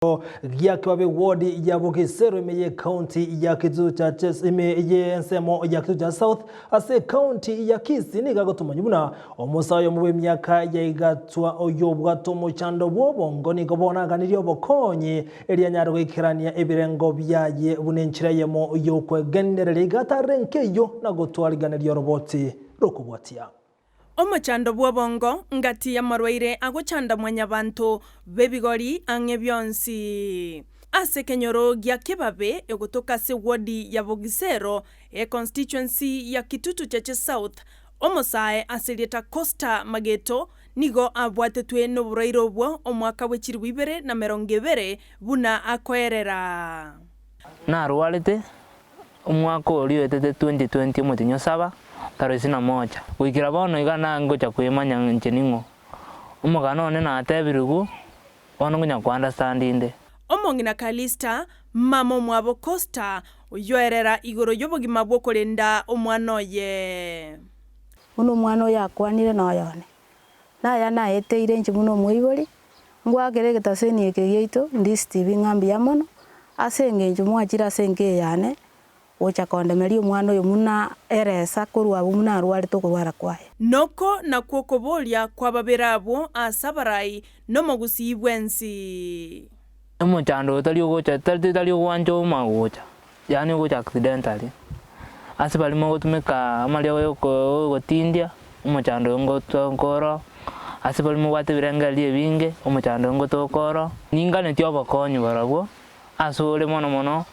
Giakibabe ward ya Bugisero ime y'ecounty ya Kitutu Chache ime y'ensemo ya Kitutu Chache South ase ecounty ya Kisii nigo agotomanywa buna omosae oyomo bw'emiaka ya igatwa oyobwate omochando bw'obongo nigo bono aganirie obokonyi erio anyare goikerania ebirengo biaye buna enchera eyemo y'okwegendereria iga atarire nkeiyo na gotwariganeria oroboti rokobwatia. Omochando bw'obongo ngati y'amarwaire agochanda mwanyabanto b'ebigori ang'e bionsi. Ase ekenyoro gia Kibabe egotoka ase wodi ya Bogisero econstituency ya Kitutu Chache South, omosae ase erieta Costa Mageto nigo abwatetwe noborwaire obwo omwaka bwe chilifu 2020 buna akoerera. Narwarete Omwaka oria oetete 2020 omotienyi o saba, taroisia na mocha. Goikera bono iga nangocha kwemanya inche ning'o. Omogano one natebirigwe, bono ngonya ko understand inde. Omong'ina Calista, mama omwabo Costa, oyoerera igoro y'obogima bw'okorenda omwana oye. Buna omwana oyo akwanire noyone, naya naeteire inche buna omoibori, Ngwakere egetaseni eke giaito ndisitibi ng'a mbuya mono, ase engencho mwachire ase enka eye yane gocha kondemeria omwana oyo buna eresa korwa abwo buna arwarete okorwara kwaye. Noko nakwo okoboria kw'ababere abwo ase abarai nomogusii bwensi. Omochando oyo tari ogocha tari tari ogwancha omagocha, yaani ogocha accidentally. Ase baria mogotumeka amariogo ya oko ogotindia, omochando oyo ngoto nkoro, ase baria mobwate ebirengererio ebinge, omochando oyo ngotoka oro. Ninganetie obokonyi barabwo, ase ore mono mono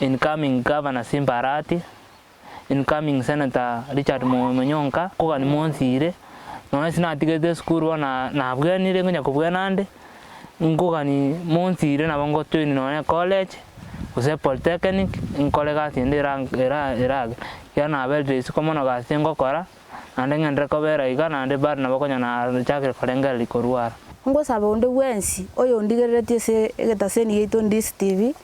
incoming Governor Simba Arati, incoming Senator Richard Monyonka, nkogania monsiire, nonya ase natigete esukuru bono na nabwenire ngonya kobwena ande, nkogani monsiire nabo ngo join nonya college, gose polytechnic, nkore egasi ende era era erage, ekiagera naberire isiko mono gasi ngokora, naende ng'enderere kobera iga naende bado nabo konya nachakire korengereria korwara. Ngosaba onde bwensi oyondigereretie ase egetaseni giaito Ndisi TV,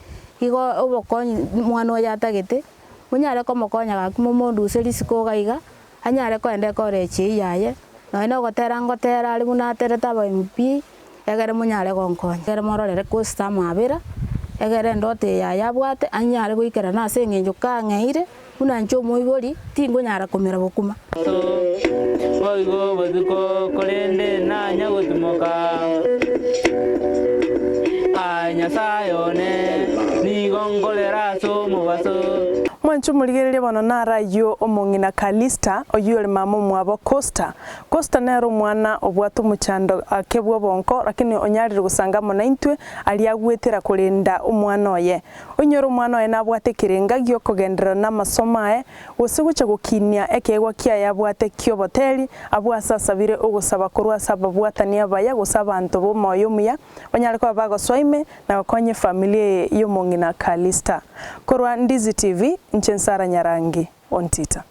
igo obokonyi mwana oyo atagete, Monyare komokonya gaki momonduse risiko iga iga, anyare koenda ekorechi eyio yaye, nonya nogotera ngotera are buna aterete aba MP, egere monyare gonkonya. Egere mororere Costa amabera, egere endoto eye yaye abwate, anyare goikerana ase eng'encho kang'eire, buna inche omoibori, tingonyara komera bokima. Boigo botuko, korende nanya gotimoka. Aye Nyasae one, nigo nkorera ase omobaso. Mwanche omorigereria bono naro ayio omong'ina Calista, oyio ore mama omwabo Costa. Costa nere omwana obwate omochando ake bw'obonko lakini onyarire gosanga amo naintwe aria agwetera korenda omwana oye. Oinyore omwana oye nabwate ekerenga giokogenderera namasomo aye gose gocha gokinia ekeegwa kiaye abwate ki'oboteri, abwo ase asabire ogosaba korwa ase ababwatani abaya gose abanto b'omoyo omuya, banyare koba bagosoa ime na gokonya efamilia eye y'omong'ina Calista. Korwa Ndizi TV, inche Nsara Nyarangi, Ontita.